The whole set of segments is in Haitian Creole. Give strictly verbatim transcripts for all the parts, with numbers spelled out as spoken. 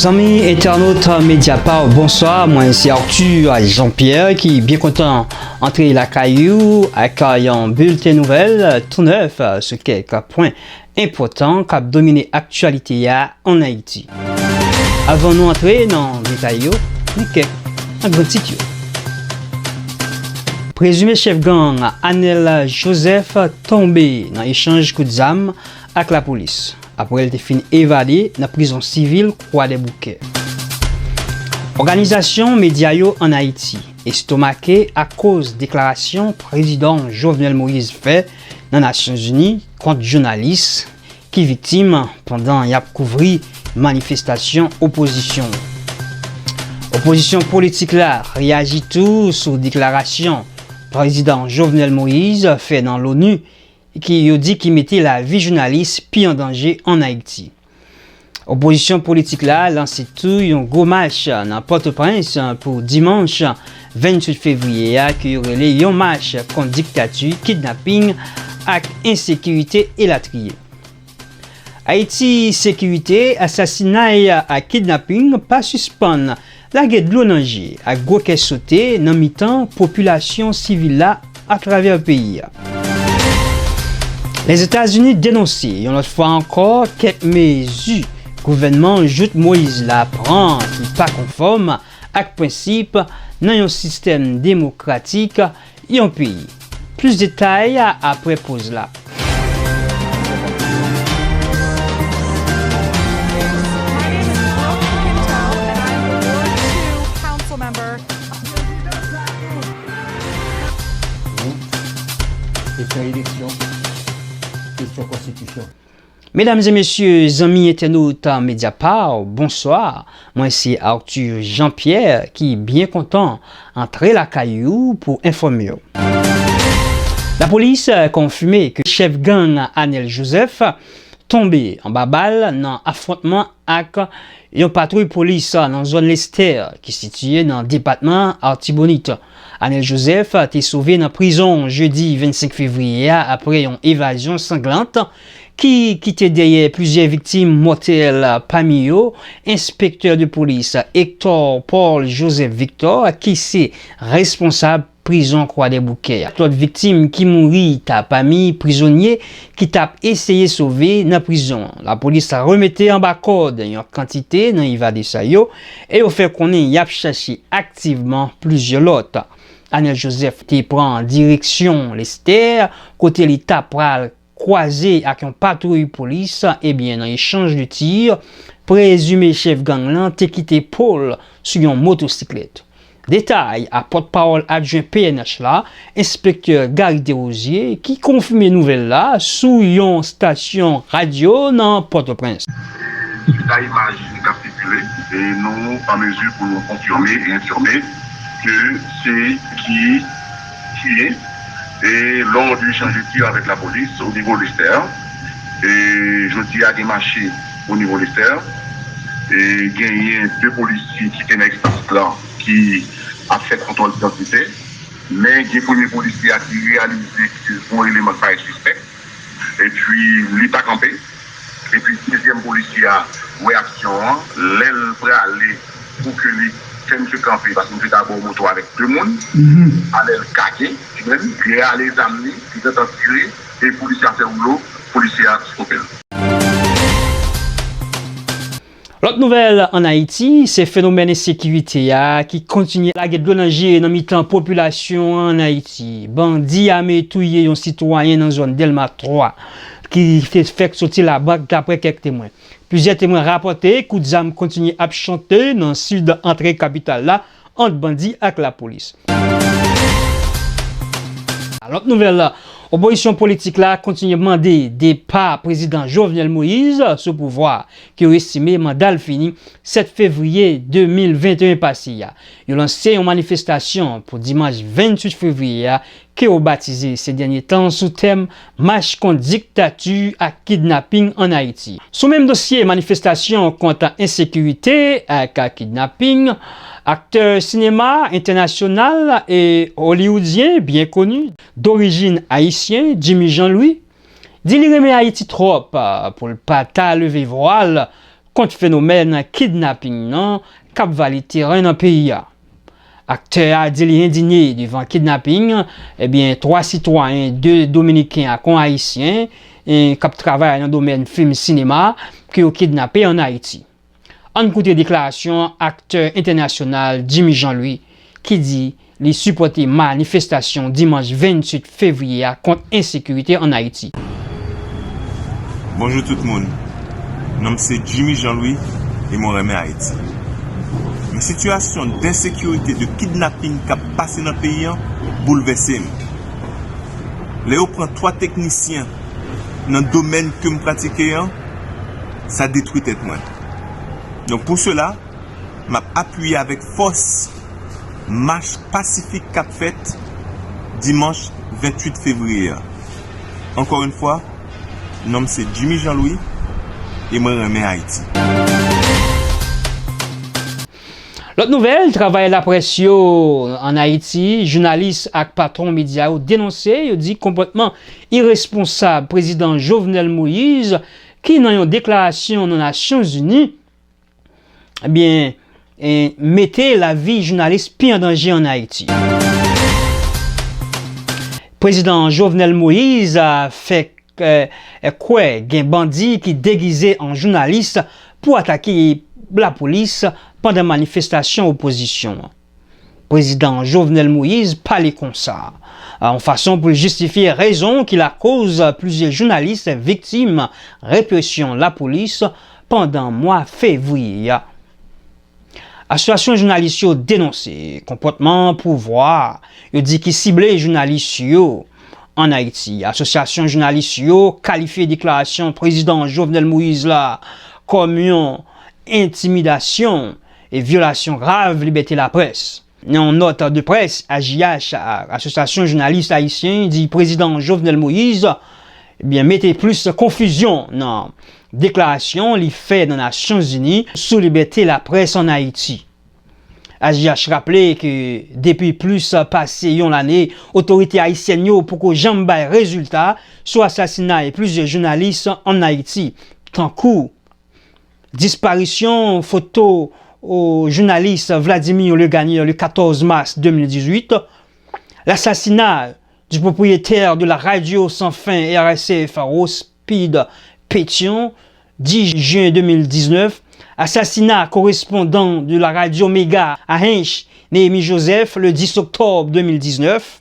Zanmi entènot Mediapart, bonswa. Mwen se Arthur Jean-Pierre ki byen kontan antre lakay ou ak yon bilten nouvèl tou nèf sou kèk pwen enpòtan k ap domine aktyalite a ann Ayiti. Avan nou antre nan detay yo, li kèk nan gran tit yo. Prezime chèf gang Anel Joseph tonbe nan echanj kout zam ak lapolis, apre l te fin evade nan prizon sivil Kwadèboukè. Òganizasyon medya yo ann Ayiti estomake akoz deklarasyon Prezidan Jovenel Moïse fè nan Nasyonzini kont jounalis ki viktim pandan y ap kouvri manifestasyon opozisyon. Opozisyon politik la reyaji tou sou deklarasyon Prezidan Jovenel Moïse fè nan Loni, ki yo di ki mete lavi jounalis pi an danje ann Ayiti. Opozisyon politik la lanse tou yon gwo mach nan Pòtoprens pou dimanch venntuit fevriye a, ke yo rele yon mach kont diktati, kidnaping ak ensekirite elatriye. Ayiti, sekirite, asasinay ak kidnaping pa sispann lage dlo nan je ak gwo kè sote nan mitan popilasyon sivil la atravè peyi a. Lèzetazini denonse yon lòt fwa ankò kèk mezi gouvènman Jout Moyiz la pran ki pa konfòm ak prensip nan yon sistèm demokratik yon peyi. Plis detay apre poz la. Kesyon eleksyon, kesyon konstitisyon. Medam e mesye, zanmi entènot Mediapart, bonswa. Mwen se Arthur Jean-Pierre ki byen kontan antre lakay ou pou enfòme w. Lapolis konfime ke chèf gang Anel Joseph tonbe anba bal nan afwontman ak yon patwouy polis nan zòn Lestè ki sitiye nan depatman Artibonit. Anel Joseph te sove nan prizon jedi vennsenk fevriye a apre yon evazyon sanglant ki kite dèyè plizyè viktim mòtèl, pami yo enspektè de polis Hector Paul Joseph Victor, ki se responsab prizon Kwadèboukè a. Lòt viktim ki mouri ta pami prizonye ki t ap eseye sove nan prizon an. Lapolis remete anba kòd yon kantite nan evade sa yo e yo fè konnen y ap chache aktivman plizyè lòt. Anel Joseph te pran direksyon Lestè, kote li ta pral kwaze ak yon patwouy polis, ebyen, nan echanj de tir, prezime chèf gang lan te kite po l sou yon motosiklèt. Detay a pòtpawòl adjwen P N H la, enspektè Gary Desrosiers, ki konfime nouvèl la sou yon stasyon radyo nan Pòtoprens. Suit a imaj k ap sikile, e nou an mezi pou nou konfime e enfime ke se ki tiye e lò de echanj de tir avèk lapolis o nivo Lestè. E jodi a gen mache o nivo Lestè. E genyen de polisye ki te nan espas la ki ap fè kontwòl idantite. Men gen premye polisye a ki reyalize ke se yon eleman k parèt sispèk. Epi li pa kanpe. Epi dezyèm polisye a wè aksyon an, lè l prale pou ke li fè misye kanpe, paske misye t abò moto avèk de moun, alè l kake, li menm, li rale zam li, li gentan tire, e polisye a fè woulo, polisye a stope l. Lòt nouvèl ann Ayiti, se fenomèn ensekirite a ki kontinye lage dlo nan je nan mitan popilasyon an ann Ayiti. Bandi ame touye yon sitwayen nan zòn Dèlma twa ki te fèk soti Labak, daprè kèk temwen. Plizyè temwen rapòte kout zam kontinye ap chante nan sid antre kapital la ant bandi ak lapolis. Lòt nouvèl, opozisyon politik la kontinye mande depa prezidan Jovenel Moïse sou pouvwa, ke yo estime manda l fini sèt fevriye de mil venteyen pase a. Yo lanse yon manifestasyon pou dimanch venntuit fevriye a, ke yo batize se dènye tan sou tèm Mach kont diktati ak kidnaping ann Ayiti. Sou menm dosye manifestasyon kont ensekirite ak kidnaping, aktè sinema entènasyonal e oliwoudyen byen koni, dorijin ayisyen, Jimmy Jean Louis, di li renmen Ayiti twòp pou l pa ta leve vwa l kont fenomèn kidnaping nan k ap vale teren nan peyi a. Aktè a di li endinye devan kidnaping, ebyen, twa sitwayen, de Dominiken ak yon Ayisyen, e, k ap travay nan domèn fim sinema, ke yo kidnape ann Ayiti. Ann koute deklarasyon aktè entènasyonal Jimmy Jean Louis, ki di li sipòte manifestasyon dimanch venntuit fevriye a kont ensekirite ann Ayiti. Bonjou tout moun. Non m se Jimmy Jean Louis e mwen renmen Ayiti. Men sitiyasyon densekirite, de kidnaping k ap pase nan peyi an boulvèse m. Lè yo pran twa teknisyen nan domèn ke m pratike an, sa detwi tèt mwen. Donk, pou sela, m ap apiye avèk fòs mach pasifik k ap fèt dimanch venntuit fevriye a. Ankò yon fwa, non m se Jimmy Jean Louis e mwen renmen Ayiti. Lòt nouvèl, travayè laprès yo ann Ayiti, jounalis ak patwon medya yo denonse, yo di konpòtman iresponsab prezidan Jovenel Moïse, ki nan yon deklarasyon nan Nasyonzini, ebyen, e, mete lavi jounalis pi an danje ann Ayiti. Prezidan Jovenel Moïse, a, fè, e, e, kwè gen bandi ki degize an jounalis pou atake lapolis pandan manifestasyon opozisyon an. Prezidan Jovenel Moïse pale konsa, yon fason pou l jistifye rezon ki lakoz plizyè jounalis viktim represyon lapolis pandan mwa fevriye a. Asosyasyon jounalis yo denonse konpòtman pouvwa a, yo di ki sible jounalis yo ann Ayiti. Asosyasyon jounalis yo kalifye deklarasyon prezidan Jovenel Moïse la kòm yon entimidasyon e vyolasyon grav libète laprès. Nan yon nòt de près, A J H, a, Asosyasyon Jounalis Ayisyen, di prezidan Jovenel Moïse, ebyen, mete plis konfizyon nan deklarasyon li fè nan Nasyonzini sou libète laprès ann Ayiti. A J H raple ke depi plis pase yon lane, otorite ayisyèn yo poko janm bay rezilta sou asasinay plizyè jounalis ann Ayiti, tankou disparisyon foto, o, jounalis Vladimir Legagneur le quatorze mars deux mille dix-huit, l'assassinat du propriétaire de la radio sans fin R S F, Rospide Pétion, dix juin deux mille dix-neuf, assassinat correspondant de la radio Méga à Hinche, Néhémie Joseph, le dix octobre deux mille dix-neuf.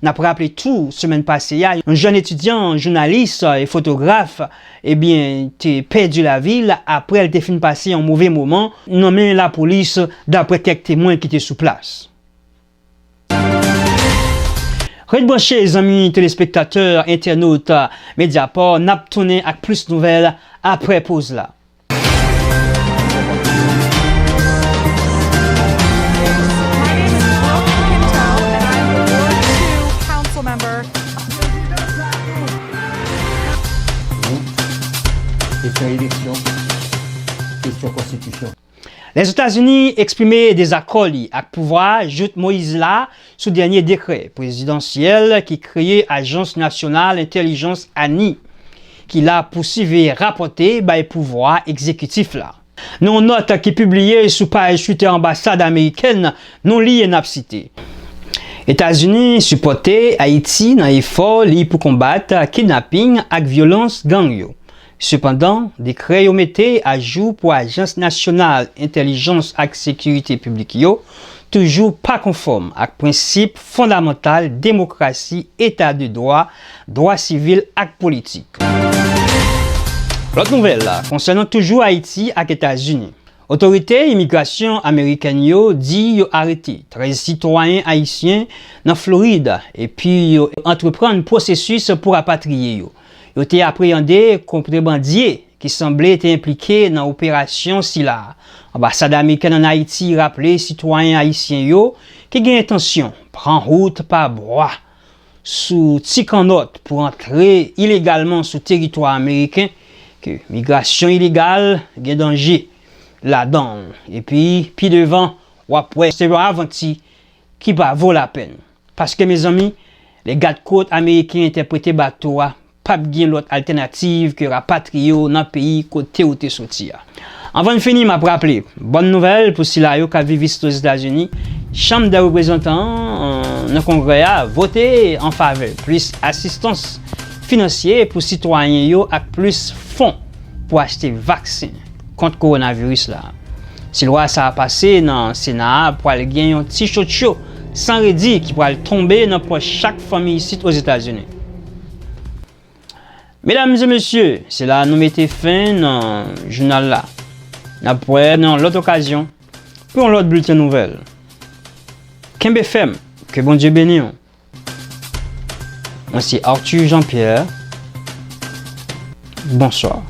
N ap raple tou, semèn pase a, yon jèn etidyan, jounalis e fotograf, ebyen, te pèdi lavi l apre l te fin pase yon move moman nan men lapolis, daprè kèk temwen ki te sou plas. Ret branche, zanmi telespektatè, entènot Mediapart, n ap tounen ak plis nouvèl apre poz la. My name is Brooke Pinto, and I'm the Ward two council member. Kesyon eleksyon, kesyon konstitisyon. Lèzetazini eksprime dezakò li ak pouvwa jout Moyiz la sou dènye dekrè prezidansyèl ki kreye Ajans Nasyonal Entèlijans, ani, ki la pou siveye rapòte bay pouvwa egzekitif la. Nan yon nòt ki pibliye sou paj Twitter anbasad amerikèn, nou li e n ap site: Etazini sipòte Ayiti nan efò li pou konbat kidnaping ak vyolans gang yo. Sepandan, dekrè yo mete ajou pou Ajans Nasyonal Entèlijans ak Sekirite Piblik yo toujou pa konfòm ak prensip fondamantal demokrasi, eta de dwa, dwa sivil ak politik. Lòt nouvèl la, konsènan toujou Ayiti ak Etazini. Otorite imigrasyon amerikèn yo di yo arete trèz sitwayen ayisyen nan Florid, epi yo antreprann pwosesis pou rapatriye yo. Yo te apreyande kontrebandye ki sanble te enplike nan operasyon sila. Anbasad amerikèn ann Ayiti raple sitwayen ayisyen yo ki gen entansyon pran wout pa bwa sou ti kannòt pou antre ilegalman sou teritwa ameriken, ke migrasyon ilegal gen danje ladan l. Epi, pi devan, w ap wè se yon avanti ki pa vo lapenn. Paske, mezanmi, lè gadkòt ameriken entèprete bato a p ap gen lòt altènativ ke rapatriye w nan peyi kote w te soti a. Anvan n fini, m ap raple, bòn nouvèl pou sila yo k ap viv isit Ozetazini, Chanm dè Reprezantan an nan Kongrè a vote an favè plis asistans finansye pou sitwayen yo ak plis fon pou achte vaksen kont kowonaviris la. Si lwa sa a pase nan Sena a, pral gen yon ti chotcho san redi ki pral tonbe nan pòch chak fanmi isit Ozetazini. Medam e mesye, se la nou mete fen nan jounal la. N ap wè nan lòt okazyon pou yon lòt bilten nouvèl. Kenbe fèm, ke Bondye beni w. Mwen se Arthur Jean-Pierre. Bonswa.